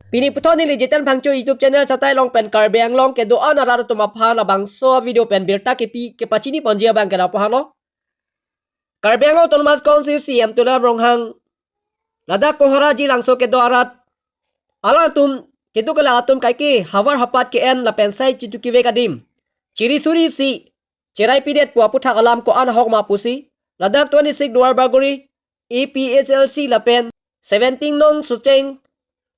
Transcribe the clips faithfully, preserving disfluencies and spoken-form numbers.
Pini puthot neli Jiten Phangcho YouTube channel chatai along pen Karbi Anglong kedo-an arat atum aphan labangso video pen birta kepi kepachini ponji abang ke lapu-an lo. Karbi Anglong Autonomous Council C E M Tuliram Ronghang ladak Kohora Jilangso kedo arat alangtum kedo kela atum kaike havar hapat ke-en lapen sai chitu kevek adim chiri suri si cherai pidet pu aputhak alam ko-an ahok ma pusi ladak twenty-six Duar Bagori A P H L C lapen seventeen Nong Socheng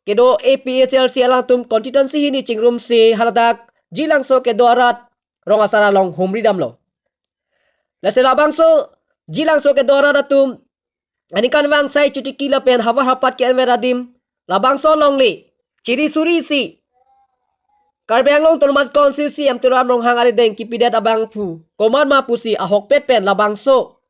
kedo A P H L C alangtum constituency hini chingrumsi haladak Jilangso kedo arat rong asar along humri damlo. Lasi labangso Jilangso kedo arat atum aningkanvang sai chitiki lapen havar hapat ke-enver adim labangso alongle chiri suri si Karbi Anglong Autonomous Council C E M Tuliram Ronghang arideng kipidet abangphu komat ma pusi ahokpet pen labangso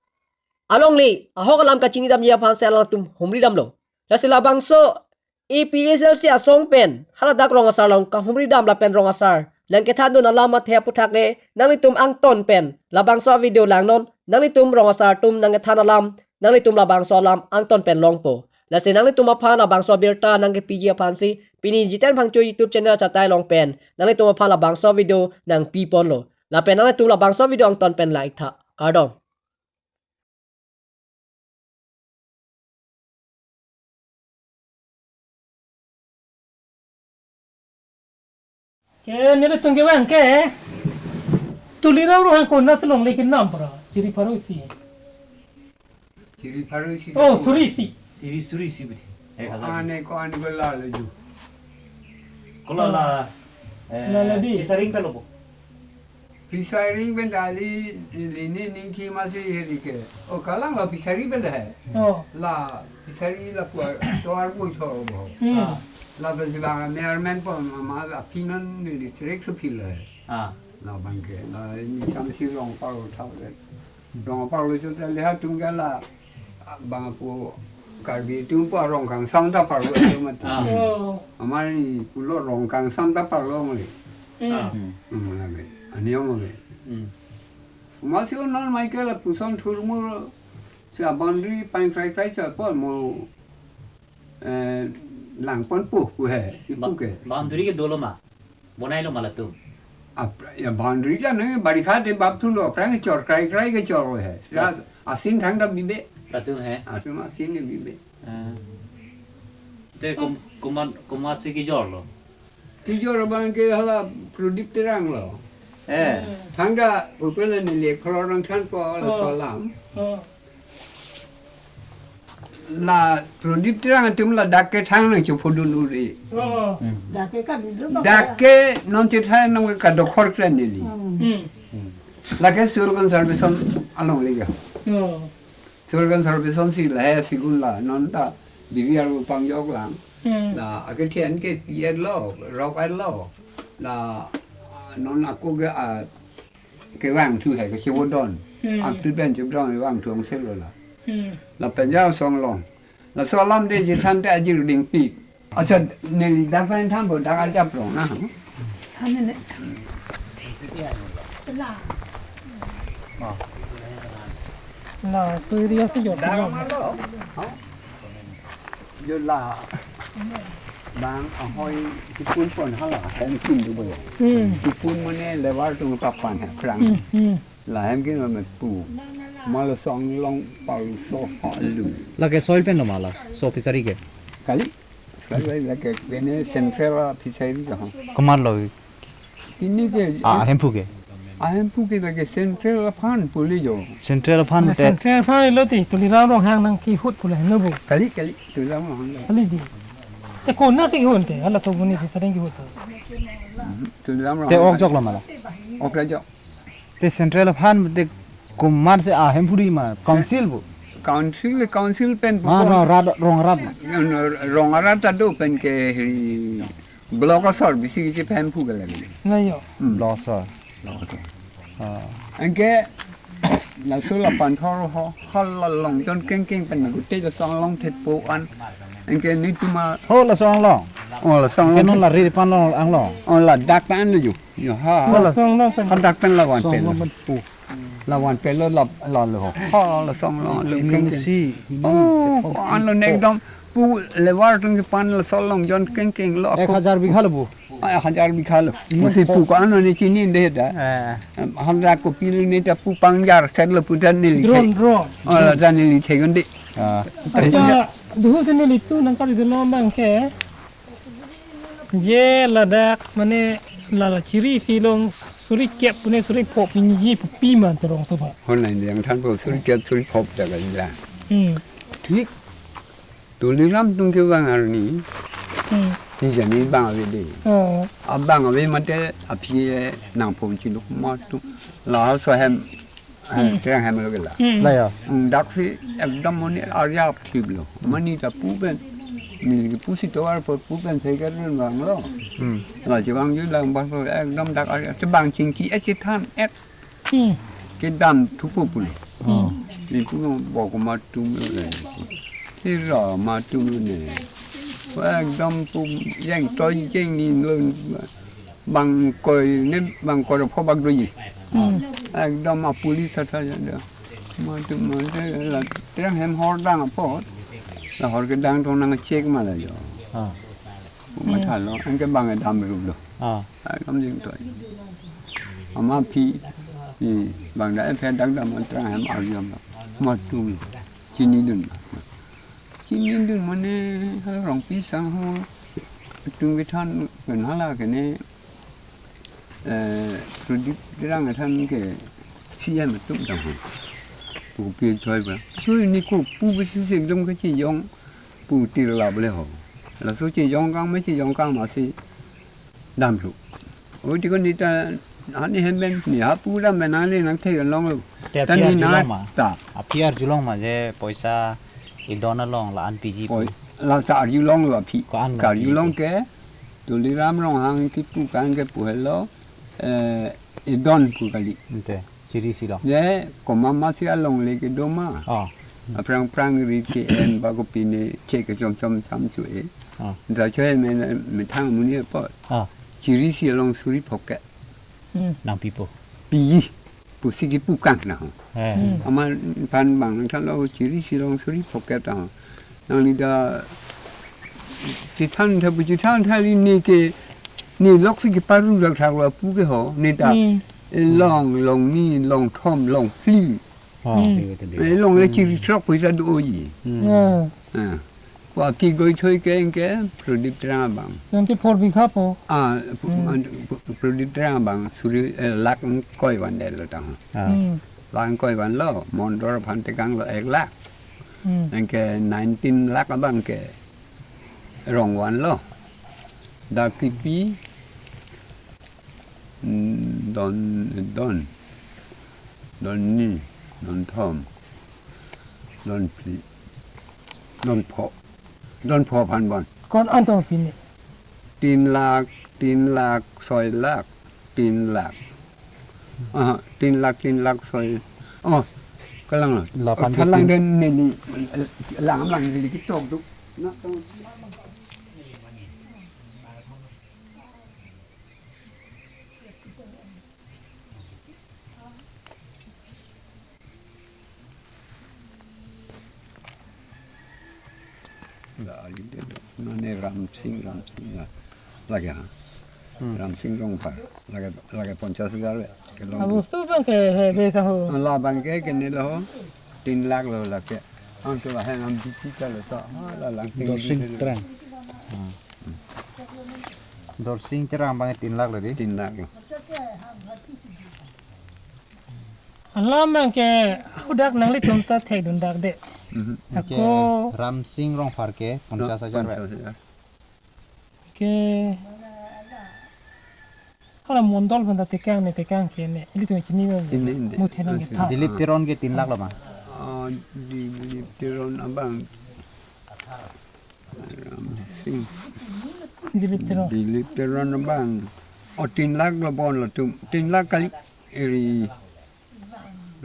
alongle ahok alam kachini damji aphan si alangtum humri damlo. Lasi labangso A P H L C asong pen haladak rong asar along kahumri dam lapen rong asar nangkethan dun alam athe aputhak le nanglitum angton pen labangso video langnon, nanglitum rong asar atum nangkethan alam nanglitum labangso alam angton pen longpo. Lasi nanglitum aphan labangso birta nangkepiji aphan si pini Jiten Phangcho YouTube channel chatai along pen nanglitum aphan labangso video nangpi ponlo. Lapen nanglitum labangso video angton pen like tha. Kardom. Ke nelitum kevang ke Tuliram Ronghang konat si longle kenam pura chiri pharo isi. Chiri pharo isi. Oh, suri isi. Chiri suri isi budi. Eh, ko-an, ko-an ko la leju. Ko la la. Eh, la la di. Isa ring pelo po. Fishery pen dali lini ningki masi heri ke. O kalang la fishery pen dah hai. Oh. La fishery la kuar tovar bu chor bo. Hmm. Ah. La pen si bang merman pon ma la kinon ni district su phil hai. Ah. La bang ke la ni sam si rong pal thau le. Rong pal le chu ta le ha tung ga la. Bang pu Karbi atum pu arong kangsam ta parlo atum mati. Ah. Oh. Amar ni pulo rong kangsam ta parlo mali. Hmm. Ah. Hmm, mali. Ani yang mali. Hmm. Masi non Michael puson thurmur sa boundary pain krai krai sa pon mo, eh, lang pon pu pu he, ipu ke. Boundary ke dolo ma. Bonai lo ma latum. Ap-, ya boundary ja nang barikha te bap thun lo, aphrang chor krai krai ke chor lo he. Ya, asin thangta bibe. Latum he. Asin, asin ni bibe. Ah. Te kom-, komat, komat si kejor lo. Kejor abang ke hala Pradip Terang lo. Eh. Thangta ukela ni le kholor nangthan po la. Oh. Solam. Oh. La Pradip Terang atum ladak ke thang nangchophodun uri. Oh. Hmm. Dak ke kan dulu. Dak ke non chethan nang ke kadokhor kren neli. Hmm. Hmm. Lake Soil Conservation along lega. Oh. Soil Conservation si lahai sigun la non ta biri aru pangjok lang. Hmm. La ake thian ke pier lo, rok ar lo. La non ako ke a kevang thu hai ke chevodon. Hmm. Ak tu pen chevodon vang thu ang selo la. Hmm. Lapen ja song long. Laso alam de je than te ajir ding pik. Acha neli dak pen than bo dak ajap long na. Than ne. La, so area si jor. Dak ma lo. Jo la. Bang ahoi tipun pon hala, hem kin du bo. Hmm. Tipun mane lebar tung papan ha, prang. Hmm, hmm. La hem kin ma pu. Ma la song long pal so ha lu. Lake soil pen lo ma la, so fishery ke. Kali. Kali lake bene central fishery jo. Komat lo. Pini ke. Ah, Hemphu ke. Ah, Hemphu ke lake central aphan puli jo. Central aphan te. Central aphan lo ti, Tuliram Ronghang nangkehut pula lo bo. Kali, kali, Tuliram Ronghang lo. Kali di. Te konat si kehut te, hala to buni te sering kehut. Tuliram Ronghang. Te ok jok lo ma la. Ok la jok. Te central aphan te komat si ah Hemphu di ma, council bo. Council, council pen ma, pon. Rong arat, rong arat. Rong arat ta do pen ke hi. Block asor bisi kichi pen pu gala gini. Na yo. Hmm. Block asor. Block asor. Ah. Anke laso la panthor ho, hal la long jon keng keng pen gute la song long thet po an. Anke ni tuma. Ho la song long. Oh, la song long. Anke non la ri pan long ang long. Oh, la dak pan lo ju. Yo ha. Ho la song long pen. Ha dak pen la wan pen. Song long pen pu. La wan pen lo la, la lo. Ha la song long. Keng keng. Si. Oh, ko an lo nek dom. Pu lebar atum kepan laso along jon kengkeng lo. Ek hajar bigha lo pu. Ah, hajar bigha lo. Musi pu ko-an lo ne chini de da. Eh. Em, hajar kopi lo ne ta pu pangjar set lo pu dan neli. Drone, thek. Drone. Oh, la dan neli thek un de. Ah. Accha, duhu te nelitum nangkali dolo abang ke. Je ladak mane lala chiri isi along suri kep pune suri pho pini ji pu pi man terong so ba. Hon lain yang than po suri kep suri pho jaga ila. Hmm. Thik. Tuliram atum kevang arni. Hmm. Ni jani bang ave de. Oh. Abang ave mate aphi nangpon chiluk ma atum. La so hem. Hmm. Terang hem lo kela. Hmm. La ya. Hmm, daksi ekdom moni arya thip lo. Mani ta pu pen. Mil ke pusi tovar po pu pen sai kar ren vang lo. Hmm. La chevang ju lang ba lo ekdom dak arya. Chevang chingki et chethan et. Hmm. Kedam thupo pulo. Hmm. Itu no bok ma atum lo le. Tira ma atum lo ne. Ekdom pu jeng toi jeng ni lo bang koi ne bang koi pho bak doji. Hmm. Ekdom a police tha tha ja. Ma atum ma atum la terang hem hor dang apot. La hor kedang tong nang check ma la jo. Ah. Ma tha lo, anke bang dam rup lo. Ah. Ekdom jeng toi. Ama aphi, eh, bang da ephe dak dam terang hem arjam lo. Ma atum lo. Chini dun. Chini dun mane hala Rongpi sangho atum kethan pen hala kene, eh, Pradip Terang kethan ke C M atum tang ho. Pu pi choi ba. Choi ni ko pu besi ekdom kachejong pu tirla bole ho. Laso chejong kang me chejong kang masi damlo. Oi tiko ni ta hani hem pen ni ha pu dam pen nang le nang thek long lo. Te ta aphi ni arjulong na ma? Ta. Aphi arjulong ma je poisa idon along la-an piji pu. Poi, la ta arjulong lo aphi. Ko-an lo ka arjulong piji pu? Ke Tuliram Ronghang kipu kan ke pu helo, eh, idon pu kali. Ante. Chiri isi along. Je, komat masi along le kedo ma. Oh. Aphrang phrang ri ke en ba kopi ne che kechom chom cham chu e. Oh. Da choi me methang amonit apot. Oh. Chiri isi along suri pho kep. Hmm. Nangpipo. Pi. Pusi kipu kang na ho. Eh. Hmm. Amat aphan bang nangthan lo chiri isi along suri pho kep ta ho. Nangli ta chethan tha pu chethan tha li ne ke ne lok si keparu rak thak ra pu ke ho ne ta. Hmm. Eh, long, long ni, long thom, long phli. Oh. Hmm. Eh, long le chiri throk poisa do-oji. Hmm. Oh. Eh. Ko aphi goi choi ke anke Pradip Terang abang. Twenty-four bigha po. Ah, pu-, Hmm. an-, pu-, Pradip Terang abang suri, eh, lakh ingkoi van det lo ta ho. Ah. Hmm. Lakh ingkoi van lo, Mondor aphan tekang lo ek lakh. Hmm. Anke nineteen lakh abang ke rong van lo. Dak kipi, mm, don, don, don ni, don thom, don phli, don pho, don pho aphan bon. Ko-an tong pine? Tin lakh, tin lakh, soi lakh, tin lakh. Aha, tin lakh, tin lakh, soi. Oh, kalang lo. Lapan thalang tin. Den neli, lang lang neli ketok tu. Na, tong. La, ali de, nane Ramsing, Ramsing la. Lake ha. Hmm. Ramsing Rongphar. Lake, lake ponchas hajar le. Ke long. Abostu abang ke he be sa ho. La abang ke kene lo ho. Tin lakh lo lake. Ang tu la he nam bichi ta lo ta. Ah, la lang ting Dorsing di. Terang. Hmm. Dorsing Terang abang tin lakh lo di. Tin lakh lo. Alam abang ke hadak nanglitum ta thekdun dak de. Mhm. Ako ke Ramsing Rongphar ke ponchas hajar. Ponchas hajar. Ke hala Mondol aphan ta tekang ne tekang ke ne. Ilitum chini lo. Chini de. Muthe nang ke tha. Dilip Teron ke tin lakh lo ma? Ah, Dilip Teron abang. Ramsing. Dilip Teron. Dilip Teron abang. Oh, tin lakh lo bon latum. Tin lakh kali eri.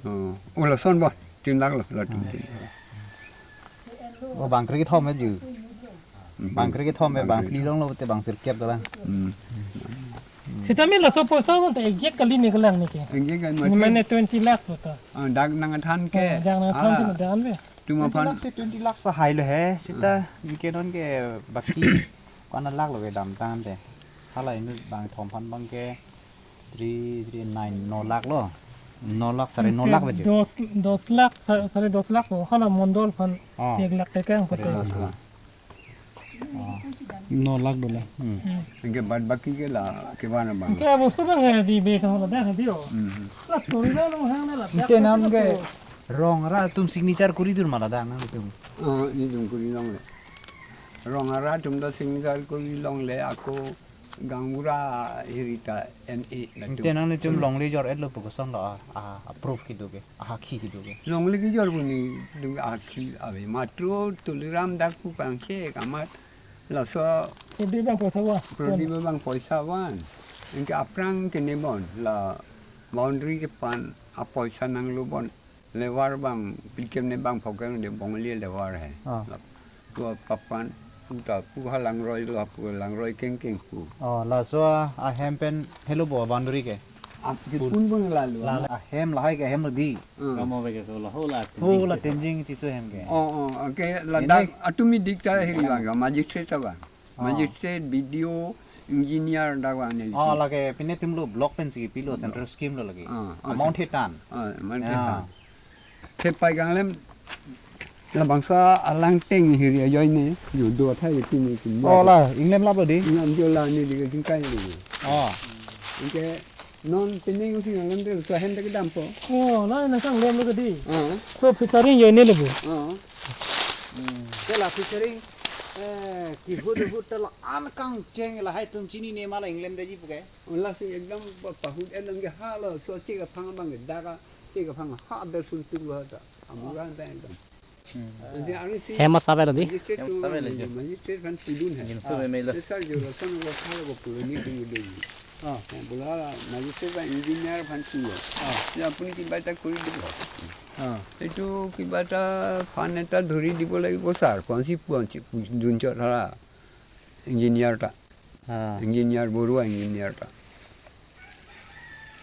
Oh, oh, lason bon. Tin lakh lo latum. Oh, bang kre kethom me ju. Hmm. Bang kre kethom me, bang kre phli long lo te bang sirkep dolang. Hmm. Sitame laso poisa bon ta exact kali ne kelang ne ke. Exact kali ne mate. Mane twenty lakh lo ta. Ah, dak nangthan ke. Oh, dak nangthan ke. Ala. Dan be. Tuma twenty phan. Lakh se twenty lakh sa hai lo he. Sita, hmm, anke non ke baki ko-an lakh lo ke damtang te. Hala inut bangthom aphan abang ke three, three, nine, no lakh lo. No lakh, sare no lakh. Ante beje. Dos, dos lakh, sa-, sare dos lakh lo. Hala mondol aphan, oh, ek lakh te kang sare kote. Dos lakh. Oh. No lakh dola. Hmm. Hmm. Anke bad baki ke la, ke bana bang. Anke bostu abang, eh, di be thang la dak di o. Hmm. La turi la nong hang la. Ante non ke rong ra atum signature kori dur ma la dak nangtum? Oh, netum kori longle. Rong ra atum do signature kori longle, ako gaonbura hirita N A latum. Ante nangtum longle jor-et lo pu koson lo a, a, a proof kedo ke, a hakhi kedo ke? Longle kejor pu netum hakhi ave, matro Tuliram dak pu kangke kamat laso Prodip abang poisa van. Prodip abang poisa van. Anke aphrang ke ne bon la boundary kepan apoisa nanglo bon. Labour abang pikem ne bang phokem de Bongali labour he. Ah. La, pu papan, pu ta, pu ha langroi lo, pu langroi kengkeng pu. Oh, laso ahem pen helo bo boundary ke? Ap ke pun pun la lo. La, la. Ahem lahai ke ahem lo di. Hmm. Kamo be ke so la ho la. Ho la thinking Tenzing Tisso ahem ke. Oh, oh, okay, la ini dak atum mi dik ta heri bang, magistrate ta bang. Oh. Magistrate, B D O, engineer dak bang ne. Oh, lake pine atum lo block pensi pilo, hmm, central scheme lo lake. Ah, ah, amount he tan. Ah, amount he tan. Ya. Thepai kanglem labangso alang teng hiri ajoine, yo do athai tini kin. Oh, la, inglem lap lo di? Inglem jo la ne di ke jingkai di. Oh. Anke non pening usi ngalem de so hen de kedam po. Oh, la na kanglem lo ke di. Ah. So featuring joine le bu. Ah. Hmm. Ke la featuring, eh, kihut hut ta la an kangcheng lahai atum chinine ma la inglem de ji pu ke. Lasi ekdam pa-, pahut en nang ke ha lo, so che kaphang abang ke dak a, che kaphang ha bersun tu lo ta. Amura ta ekdam. Hmm. Ansi arni si hem asa ave lo di? Magistrate hem asa ave lo tu, jo. Magistrate aphan pudun hai. Jin su ah, me lo. Sir jo lo son ko kha lo ko purani tu do. Ah. Eh, bola magistrate aphan engineer aphan pu lo. Ah. Ya apuni kiba ta kori dibo. Ah. Etu kiba ta fund eta dhori dibo lagibo sir. Ko-ansi pu-, ko-ansi pudun chot hala. Engineer ta. Ah. Engineer Borua engineer ta.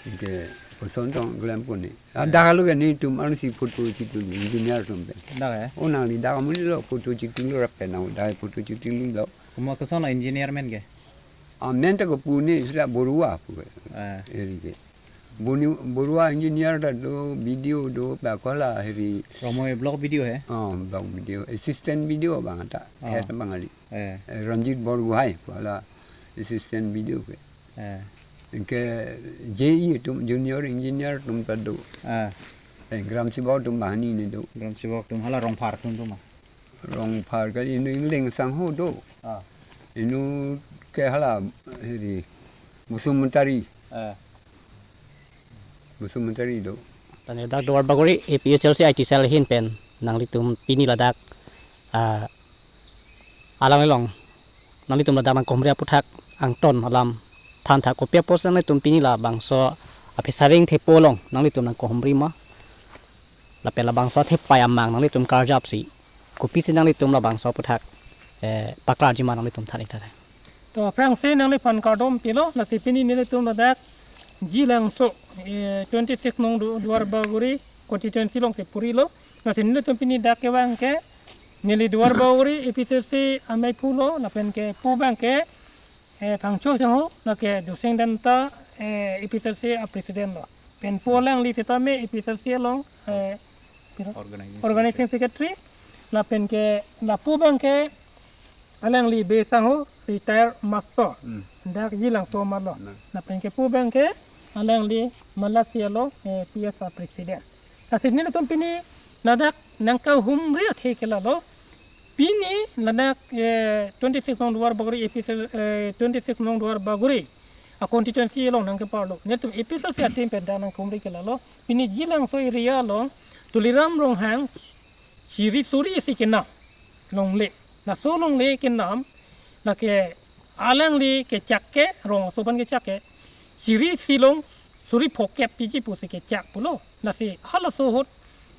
Anke koson tong klem puni. Ah, eh, dak lo ke netum arni si photo chituli engineer atum pen. Dak eh? Oh, nangli dak amonit lo photo chituli rap pen nang dak photo chituli lo. Komat koson engineer men ke? Ah, men ta ko puni sila Borua pu ke. Eh. Eri ke. Boni Borua engineer ta do, B D O do, ba ko la heri. Romoi block B D O he? Oh, block B D O. Assistant B D O bang ta. Oh. Head bang ali. Eh. Eh, Ranjit Borgohain, ko la assistant B D O ke. Eh. Anke J E atum, junior engineer atum ta do. Eh. Eh, Gram Sebok atum banghini ne do. Gram Sebok atum hala Rongphar atum atum ma? Rongphar ke inut Ingleng sangho do. Ah. Inut ke hala heri Basumatary. Eh. Basumatary do. Tangte dak Duarbagori A P H L C I T cell ahin pen nanglitum pini ladak, ah, alang along nanglitum ladak nangkohumri aputhak angton alam than tha, kopi apotsi nanglitum pini labangso a-featuring thepo along nanglitum nangkohumri ma? Lapen labangso thepai amang nanglitum karjap si, kopisi nanglitum labangso aputhak, eh, paklarji ma nanglitum than-ik tha. To aphrangsi nangliphan kardom pilo, lasi pini nelitum ladak Jilangso, eh, twenty six nong Du-, Duarbagori constituency alongsi purilo. Lasi nelitum pini dak kevang ke neli Duarbagori A P H L C ameiphu lo, lapen ke pu abang ke, eh, Phangcho Singho, lake Dosing Denta, eh, A P H L C a-president lo. Pen pu alangli sitame A P H L C along, eh, pira? Organizing organizing secretary. Lapen ke lapu abang ke alangli Bey Sangho, retired master. Hmm. Dak Jilangso amat lo. Nah. Lapen ke pu abang ke alangli Malasi along, eh, P S a-president. Lasi nelitum pini ladak nangkahumri athe ke lalo. Pini ladak, eh, twenty six nong Duarbagori A P H L C, eh, twenty six nong Duarbagori a-constituency along nangkeparlo. Nelitum A P H L C a-team pen dak nangkahumri ke lalo. Pini Jilangso area along Tuliram Ronghang chiri suri isi kenam longle. Laso longle kenam, lake alangli kechak ke, rong aso aphan kechak ke, chiri isi long suri phokep piji pusi kechak pulo. Lasi halaso ahut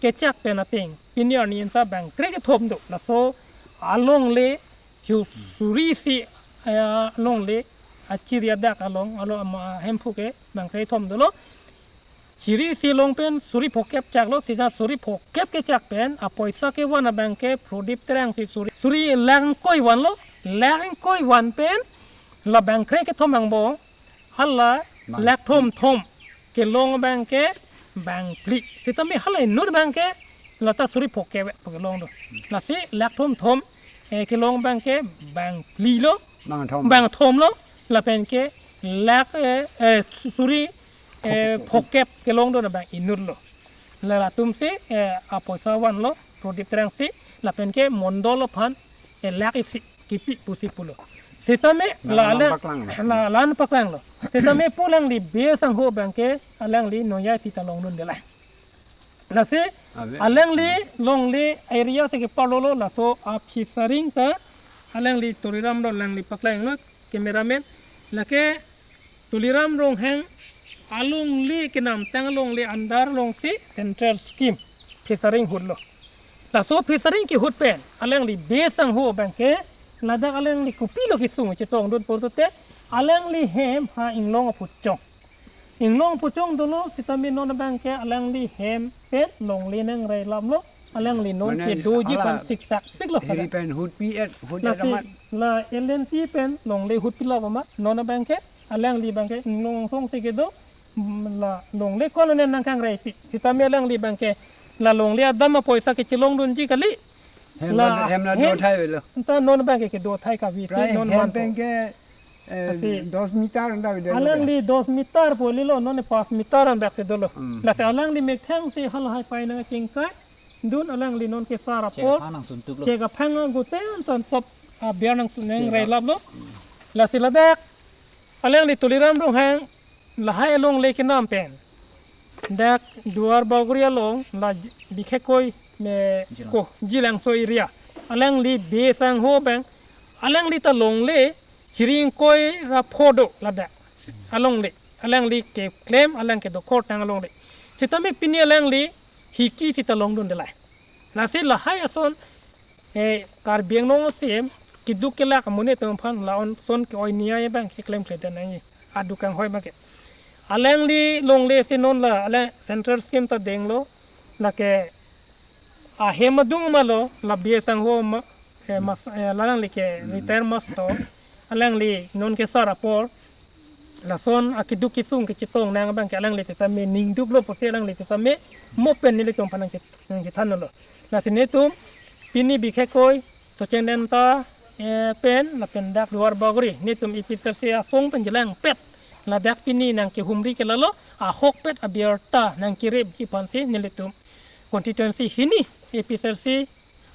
kechak pen ateng pini arni anta bangkre kethom do. Laso alongle chu-, suri isi, eh, alongle achiri adak along, along ama hemphu ke bangkre kethom dolo. Chiri isi along pen suri phokep chaklo, seta suri phokep kechak pen apoisa kevan abang ke Prodip Terang si suri, suri lakh ingkoi vanlo, lakh ingkoi van pen la bangkre kethom angbong, hala Bang- lakh thom thom kelong abang ke bangphli. Sitame hala inut abang ke lata suri phokep kelonglo. Lasi lakh thom thom, eh, kelong abang ke bangphli lo, Bang thom. bang thom lo, lapen ke lakh, eh, eh, suri, eh, Phokep. phokep kelongdun abang inut lo. La latum si, eh, apoisa vanlo, Prodip Terang si, lapen ke mondol aphan, eh, lakh isi kipi pusi pulo. Sitame La la alam ale, paklang. la alam paklanglo. Sitame pu alangli base angho abang ke alangli noya sita longdunde la. Lasi Ave. alangli longle area si keparlolo, laso a-Phesaring ta alangli Tuliram Ronghang alangli paklanglo, cameraman. Lake Tuliram Ronghang alongle kenamtang alongle under along si central scheme Phesaring ahutlo. Laso Phesaring kehut pen alangli base angho abang ke ladak alangli kopilo kesung chetongdun pulote alangli hem ha Inglong aphuchong. Inglong aphuchong dolo, sitame non abang ke alangli hem pen longle nangrai laplo, alangli non Mane kedoji ala pan siksak piklo. Hiri pen hutpi et, hut et Lasi amat. la L and T pen longle hutpi lap amat, non abang ke alangli abang ke Inglong song si kedo, mm, la longle ko-an nangkangraipi. Sitame alangli abang ke la longle adam apoisa kechelongdunji kali. Hem La la, hem la hem dothai avelo. ta non abang ke kedothai kave si Prai non hem mantu. pen ke, eh, Asi. dos meter anda avelo. Alangli dos meter pu kalilo, non pas meter an bak si dolo. Hmm. Lasi alangli methang si halahai pai nangchingkai dun, alangli non kesar apor. Chek aphan nangsuntuklo. Chek aphan nang guten ton sop, ah, biar nang, nangrai laplo. Lasi ladak alangli Tuliram Ronghang lahai alongle kenam pen dak Duar Bagori along la Bikhekoi me Jilang. ko Jilangso area. Alangli base angho abang, alangli ta longle chiri ingkoi ra pho do ladak alongle. Alangli keklem, alang kedokhor tang alongle. Sitame pini alangli hiki sita longdunde la. Lasi lahai ason, eh, Karbi Anglong a-C M keduk kelak amonit atum aphan la-an ason ke-oi niya abang keklemkle dan nangji. Aduk kanghoi abang ke. Alangli longle si non la, alang central scheme ta denglo, lake ahem adung ma lo, la base angho ma, eh, mas, eh, alangli ke Hmm. retire master, alangli non kesar apor, lason akeduk kesung kechetong nang abang ke alangli sitame ningduklo pusi alangli sitame mo pen nelitum aphan nangchet-, nangchethanlo. Lasi netum pini Bikhekoi, Socheng Denta, eh, pen lapen dak Duar Bagori, netum A P H L C asong pen jelangpet. Ladak pini nangkehumri ke lalo, ahokpet abirta nangkerepji aphan si nelitum constituency hini A P H L C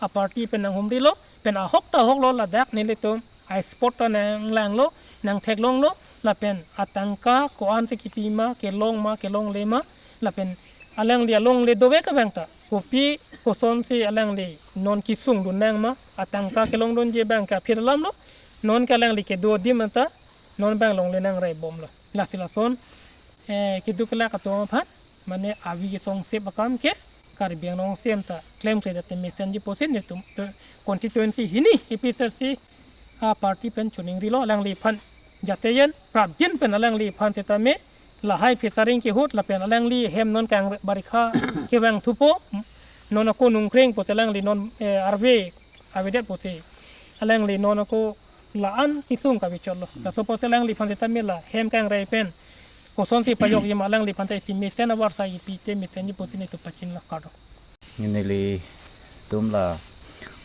a-party pen nanghumrilo, pen ahok ta ahoklo ladak nelitum a-spot ta nanglanglo, nangtheklonglo, lapen atangka ko-an si kipi ma, kelong ma, kelongle ma, lapen alangli alongle dovek abang ta kopi kosonsi alangli non kesungdun nang ma, atangka kelongdunji abang ke aphi alamlo, non ke alangli kedo adim anta, non abang longle nangrai bomlo. Lasi lason, eh, keduk kelak atum aphan, mane avi kesongsep akam ke, Karbi Anglong a-C M ta klemkle det te mesenji pusi netum, eh, constituency hini A P H L C a-party pen choningrilo, alangliphan jateyen prapjin pen alangliphan sitame lahai Phesaring kehut lapen alangli hem non kang barikha kevang thupo, non ako nungkreng pusi alangli non, eh, arve avedet pusi alangli non ako la-an kesung kavechotlo. Laso pusi alangliphan sitame la hem kangrai pen kosonsi pajokji ma alangliphan ta isi mesen avarsai pi te mesenji pusi netum pachinlo, kardom. Nelitum la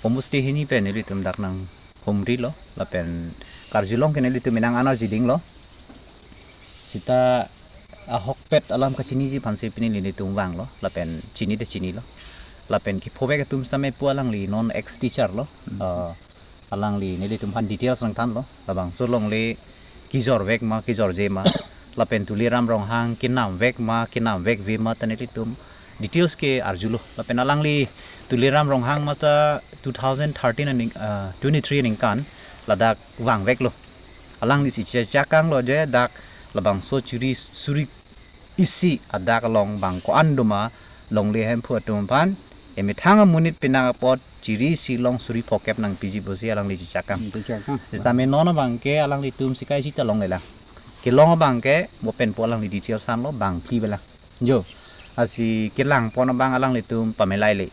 Omusti hini pen nelitum dak nanghumrilo, lapen karjulong ke nelitum inang anar jidinglo. Sita ahokpet alam kachiniji aphansi pini nelitum vanglo, lapen chini te chinilo. Lapen kephovek atum sitame pu alangli non ex teacher lo. Hmm. Ah, alangli nelitum aphan details nangthanlo. Labangso alongle kejorvek ma, kejorje ma. Lapen Tuliram Ronghang kenamvek ma, kenamvekve ma, ta nelitum details ke arjulo. Lapen alangli Tuliram Ronghang ma ta two thousand thirteen aning, ah, twenty-three aningkan ladak vangveklo. Alanglisi chejakanglo je dak labangso chiri suri isi adak along bang ko-an do ma longle hemphu atum aphan, emethang amonit penang apot chiri isi along suri phokep nangpiji pusi alangli chejakang. Hmm, chejakang. Sitame non abang ke alanglitum sikai sita longlelang. Kelong abang ke mo pen pu alangli details thanlo, bangphli avelang. Jo. Lasi kelang pon abang alanglitum pamelaile.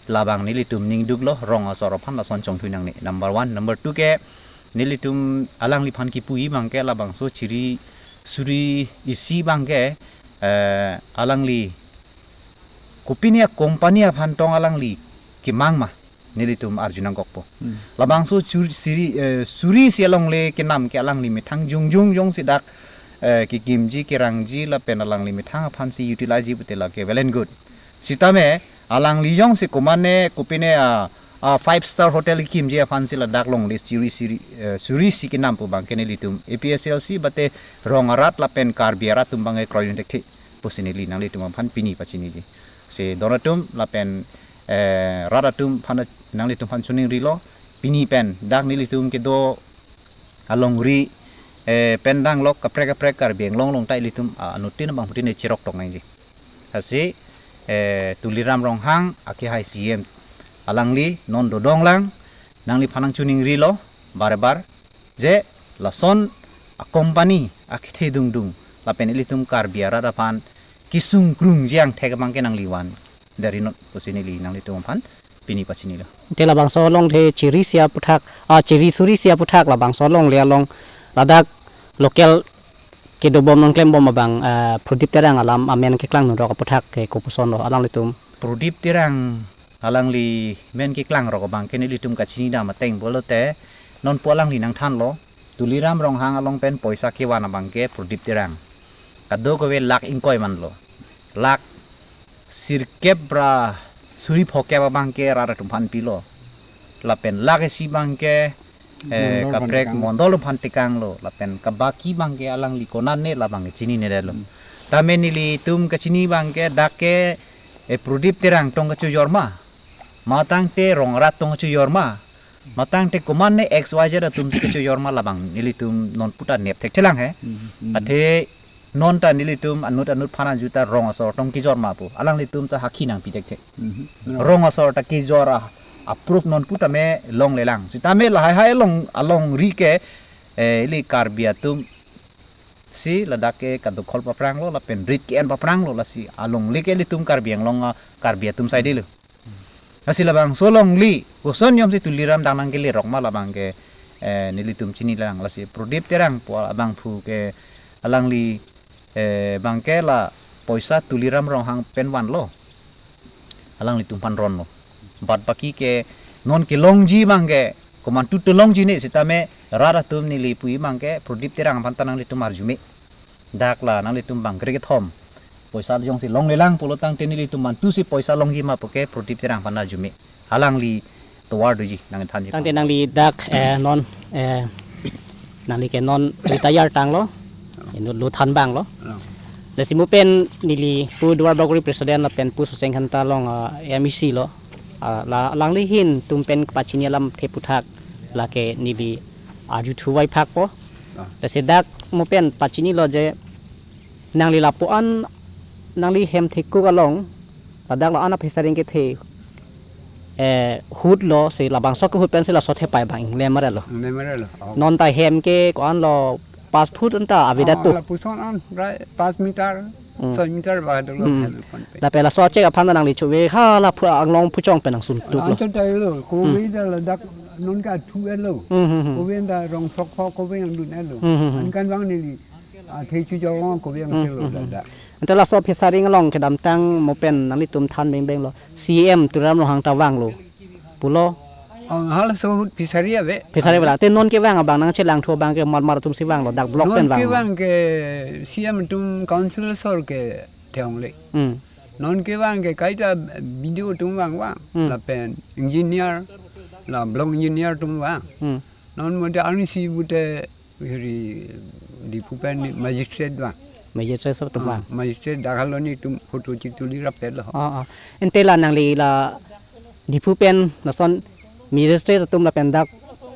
Labang nelitum ningduklo, rong asor aphan lason chongthui nangne. Number one, number two ke nelitum alangliphan kipuji abang ke labangso chiri suri isi abang ke, eh, alangli kopine a-company aphan tong alangli kemang ma nelitum arju nangkokpo. Hmm. Labangso chur-, siri, eh, suri isi alongle kenam ke alangli methang jongjong jongsi dak, eh, kekimji kerangji lapen alangli methang aphansi utilize ji pute lake well and good. Sitame alangli jongsi komane kopine a, a five star hotel kimji aphansi ladak longle suri siri, eh, suri isi kenam pu abang ke nelitum A P H L C mate rong arat lapen Karbi arat atum abang ke kroidun thekthe pusi neli nanglitum aphan pini pachiniji. Si don atum lapen, eh, rat atum aphan nanglitum aphan chiningrilo, pini pen dak nelitum kedo alongri, eh, pen danglok kaprek kaprek Karbi Anglong along ta ilitum, ah, anuttin abangphutin cherok tok nangji. Lasi, eh, Tuliram Ronghang akehai C M alangli non dodong lang, nangliphan nangchiningrilo bar bar je lason a-company akethe dungdung lapen ilitum Karbi arat aphan kesung krungji angthek abang ke nangli van deri non pusi neli nanglitum aphan pini pachinilo. Te labangso alongle chiri isi aputhak, ah, chiri suri isi aputhak labangso alongle along ladak local kedobom nangklembom abang, ah, Prodip Terang alam amen keklang nurok aputhak ke kopuson lo alanglitum? Prodip Terang alangli men keklang rok abang ke nelitum kachini dam ateng pulote non pu alangli nangthanlo, Tuliram Ronghang along pen poisa kevan abang ke Prodip Terang kadokave lakh ingkoi vanlo. Lakh sirkep ra suri phokep abang ke rat atum aphan pilo. Lapen lakh isi abang ke, eh, mondol aphan kaprek tekang, mondol aphan tekanglo. Lapen kabaki abang ke alangli konane labang ke chininedetlo. Hmm. Tame nelitum kachini abang ke dak ke, eh, Prodip Terang tong kachojor ma, matangte rong arat tong kachojor ma, matangte komane X Y Z atum si kachojor ma labang nelitum non pu ta nep thekthelang he. Hmm, hmm. Athe non ta nelitum anut anut aphan arju ta rong asor tong kejor ma pu alanglitum ta hakhi nangpi thekthe. Hmm. Rong asor ta kejor a, a-proof non pu tame longlelang. Sitame lahai hai along alongri ke, eh, ili Karbi atum si ladak ke kadokhol papranglo lapen rit ke-en papranglo, lasi alongle ke ilitum Karbi Anglong a Karbi atum saidelo. Lasi labangso alongle koson yom si Tuliram dang nangkele rok ma labang ke, eh, nelitum chinilang, lasi Prodip Terang pu abangphu ke alangli, eh, abang ke la poisa Tuliram Ronghang pen vanlo. Alanglitum aphan ronlo. Bad baki ke non kelongji abang ke komantu tu longji ne sitame rat atum neli pu abang ke Prodip Terang aphan ta nanglitum arjume. Dak la nanglitum abang krekethom poisa jongsi longlelang pulo tangte nelitum mantu si poisa longji ma pu ke Prodip Terang aphan arjume. Alangli tovar doji nangthanji. Tangte nangli dak, eh, non, eh, nangli ke non retire tanglo, inut lo than abang lo. Oh. Lasi mo pen neli pu Duar Bagori president lapen pu Suseng Hanta along, ah, M E C lo. Ah, la alangli ahin atum pen kepachini alamthe aputhak lake neli arjuthu vaiphakpo. Ah. Lasi dak mo pen pachinilo je nangli lapu-an nangli hem thekuk along, ladak la-an a-fishery kethe, eh, ahut lo si labangso ke ahut pensi laso thepai abang inglem arelo. Inglem arelo. Oh. Non ta hem ke ko-an lo, pas foot anta avedet. Ah, pu. Lapuson an, right, pas meter, hmm, soi meter ba dolo, hmm, hem pon pe. Lapen laso achek aphan ta nangli chove hala phu anglong phuchong pen nangsun tuklo. Anchot ta lo, kove, hmm, ta ladak non ke thu-etlo. Hmm, hmm, hmm. Kove ta rong sok pho kove nangdun-etlo. Hmm, hmm, hmm. Ankan abang neli athe chojor abang kove, hmm, selo, hmm, hmm, ladak. Ante laso fishery along kedamtang mo pen nanglitum than bengbenglo. C M Tuliram Ronghang ta vanglo pulo. Oh, halaso ahut fishery ave. Fishery ave la. Te non kevang abang nangchelangthu abang ke mar mar atum si vanglo, dak block pen vanglo. Non kevang ke C M atum, council asor kethe-ongle. Hmm. Non kevang ke kaita B D O atum vang vang. Hmm. Lapen engineer, la block engineer atum vang. Hmm. Non mode arnisi pute hiri Diphu pen magistrate vang. Magistrate asap atum vang. Ah, magistrate dak along nelitum photo chituli rapetlo. Ah, ah. Ante la nangli la Diphu pen lason magistrate atum lapen dak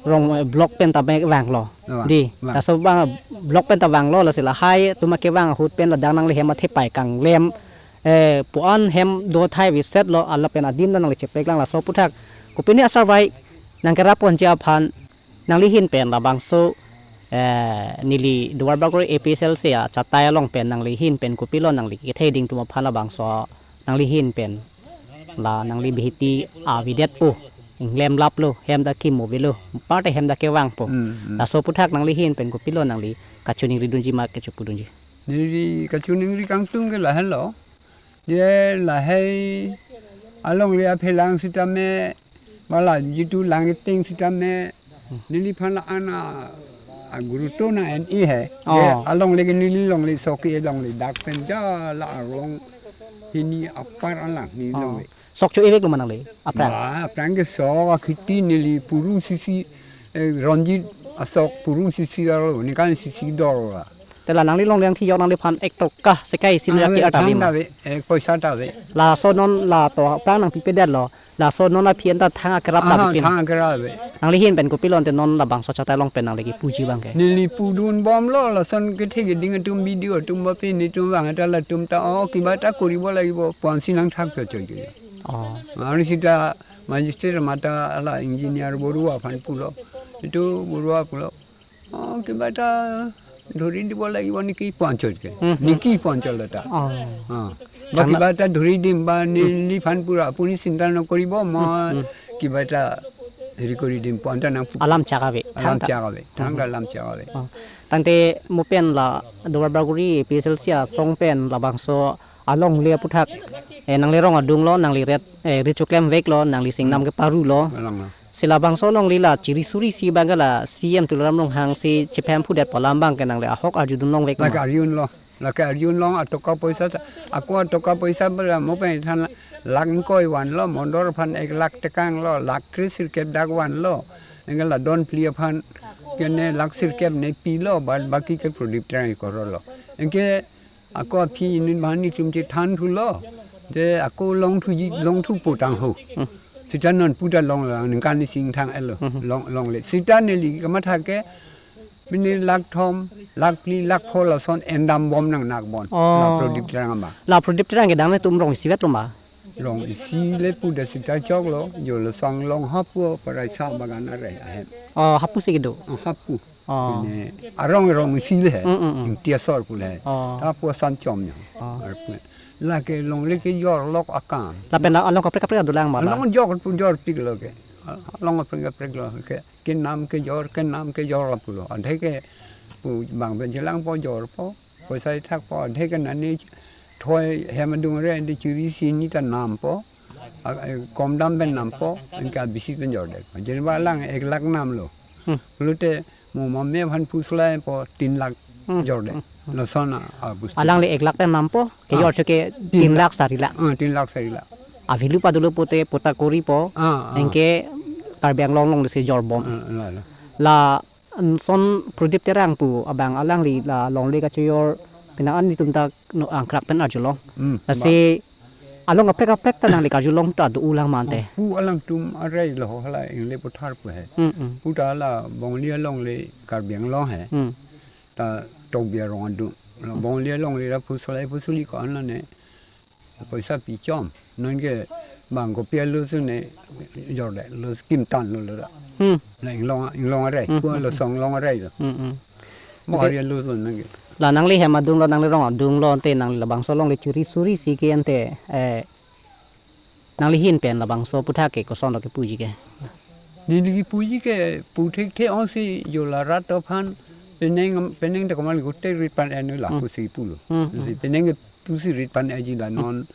rong, eh, block pen ta vanglo. Ah, di, vang. Laso abang block pen ta vanglo, lasi lahai atum kevang ahut pen ladak nangli hem athepai kanglem, eh, pu-an hem do thai viset lo, lapen adim ta nangli chepeklang laso aputhak. Kopine asarvai nangkerap ponji aphan nangli ahin pen labangso, eh, neli Duarbagori A P S L C achatai along pen nangli ahin pen kopilo nangli ketheding atum aphan labangso nangli ahin pen la nangli bihiti avedetpo, inglemlaplo, hem ta kimo avelo, parte hem ta kevangpo. Hmm, hmm. Laso aputhak nangli ahin pen kopilo nangli kachiningri dunji ma kecho pudunji? Neli kachiningri kangtung ke lahelo. Je lahei alongle aphelang sitame, bala jitu lang iting sitame, neliphan la-an aguruto nang-en-e he. Je Oh. alongle ke neli longle sok ke longle dak pen ja la arong hini apar alang neli Oh. longle. Sok cho-e veklo ma nangli, aphrang? Ba, aphrang ke sok akhiti neli purung sisi, eh, Ranjit asok purung sisi arlo, ningkan sisi dor la. Te la nangli longle nangthi jok nangliphan ek toka sekai isi Ah, nangli ave, arta thang vima. ta ave, eh, poisa ta ave. Laso non la to aphrang nangpipedetlo. Laso non aphi anta thang akerap ta Aha, pipin. thang akerap ave. Nangli ahin pen kopilo ante non labangso achatai along pen nangli kepuji abang ke? Neli pudun bomlo, lason kethe keding atum B D O atum bape netum vang ta latum ta, "Oh, kiba ta koribo lagibo, puansi nangthak cho cho cho." Oh. Mari sita magistrate mata ala engineer Borua aphan pulo. Itu Borua pulo. "Oh, kiba ta dhori dibo lagibo niki puan cho ke." Hmm, hmm. Niki puan cho lata. Oh. Ah. Ba Karena kiba ta dhori dim ba ni, Hmm. niphan pura apuni chinta nokoribo, mo Hmm, hmm. kiba ta heri kori dim puan ta nang pu- Alam chak ave, Alam thangta. chak ave. Thangta Hmm. alam chak ave. Oh. Tangte mo pen la Duarbagori A P S L C asong pen labangso alongle aputhak, eh, nangli rong adunglo, nangli ret, eh, rit choklem veklo, nangli singnam Hmm. keparulo. Alanglo. Si labangso alongle la chiri suri isi abang ke la C M Tuliram Ronghang si chephem phudetpo alam abang ke nangli ahok arjudun long vek Lake ma? arjunlo. Lake arjunlong atoka poisa ta, ako atoka poisa bera mo pen than lakh ingkoi vanlo, mondor aphan ek lakh tekang lo, lakh kre sirkep dak vanlo. Anke la don phli aphan kene lakh sirkep ne pilo, bad baki ke Pradip Terang korolo. Anke ako aphi inut bahani tum chethan thulo. Je ako longthuji, longthu potang ho. Hmm. Sita non puta longlo, ningkan isi ingthang-etlo, Hmm. long, longle. Sita neli kamatha ke, mini lakh thom, lakh phli, lakh pho lason endam bom nang nak bon. Oh. La Pradip Terang abang. La Pradip Terang ke dang netum rong isi vetlo ma? Rong isi le pu da sita choklo, jo lason long hapu parai sa bagan arai ahem. Oh, hapu si kedo? Oh, hapu. Oh. Pine arong rong isi le he. Mm, mm, mm. Ingti asor pu le he. Oh. Hapu asan chom nyo. Oh. Arpu. Lake longle kejor lok akam. Lapen la along kaprek kaprek adolang ma la? Along jor pu jorpiklo ke. Along kaprek kaprek lo ke. Kenam kejor, kenam kejor lapulo. Adhe ke pu bang pen chelangpo jorpo. Poisa ithakpo. Adhe ke nani thoi hem adung re andi chiri isi ni ta nampo. A, eh, kom dam pen nampo. Anke bisi pen jordetpo. Jeni ba lang ek lakh namlo. Hmm. Pulote mo mame aphan pusulaipo tin lakh Hmm. jordet. Hmm. Lason a, a, pusi. Alangli ek lakh pen nampo, kejor Ah. cho ke Tin tin lakh. lakh sari lakh. Ah, tin lakh sari lakh. Avilu padolo pote pota koripo, Ah, ah. anke Karbi Anglong longle si jor bom. Ah, la, la. La, mm, son Pradip Terang pu abang alangli la longle kachejor penang an netum ta no angkrak pen arjulong. Hmm, Lasi along kaprek kaprek ta nangli karjulong ta do-ulang ma ante. Pu alangtum arai lo hala ingle puthar pu he. Hmm, hmm. Pu ta la Bongli alongle Karbi Anglong he. Hmm. Ta Tokbi arong adung. La Bongli alongle la phusolai phusoli ko-an lone. Poisa pi chom. Non ke bang kopi alo sune jorde. Lo skim tan lo lo da. Hmm. La inglong, inglong arai. Hmm, Pu hmm, lo hmm. song long arai lo. Hmm, hmm. Mo Ante- hari alo sun nang ke. La nangli hem adunglo, nangli rong adunglo, ante nangli labangso alongle chiri suri isi ke ante, eh, nangli ahin pen labangso aputhak ke kosonlo kepuji ke? Neli kepuji ke pu thekthe ong si jo la rat aphan penang, penang ta komal ko te rit pan-et nu la Hmm. pusi pulo. Hmm, hmm. Si penang ke pusi rit pan-etji la non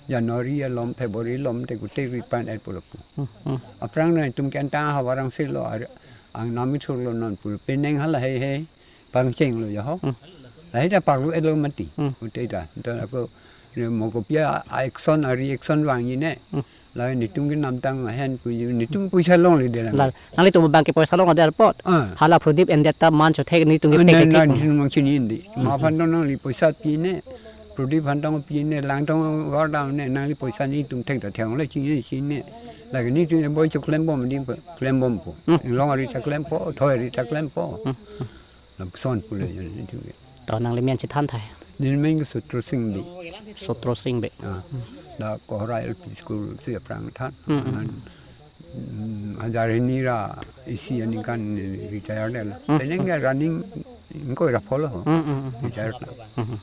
January alom, February alom te ko te rit pan-et pulo pu. Hmm, hmm. Aphrang netum ke anta havarang silo ar-, ang nami thurlo non pulo. Penang hala he he. Pangcheng lo ya ho. Hmm. Lahai ta parlu elo mati. Hmm. Ute ta. Ento ako ne mo kopi a action a reaction vangji ne. Hmm. Lahai netum ke namtang ahen pu netum poisa longle de lang. La, nanglitum abang ke poisa longledet apot. Ah. Hala Pradip endet ta man chothe netum ke Ah, pek na, ke na, kik. netum mang chini indi. Hmm. Ma aphan tong nangli poisa pi ne. Pradip aphan tong pi ne, lang tong var dam ne, nangli poisa netum thek ta thek le chini chini. Lake netum e boi cho klem bom di klem bompo. Hmm. Long ari ta klempo, thoi ari ta klempo. Hmm. Lapuson pule jon netum ke. To nangli men chethan thai. Neli men ke Sutro Sing Bey. Sutro Sing Bey. Ah. Da Kohora L P School si aphrang than. Hmm, hmm. Nan, mm, Hajar hini ra isi aningkan retire nelo. Hmm. Teneng ya running ingkoi ra pho lo. Hmm, hmm, hmm. Retire na. Hmm.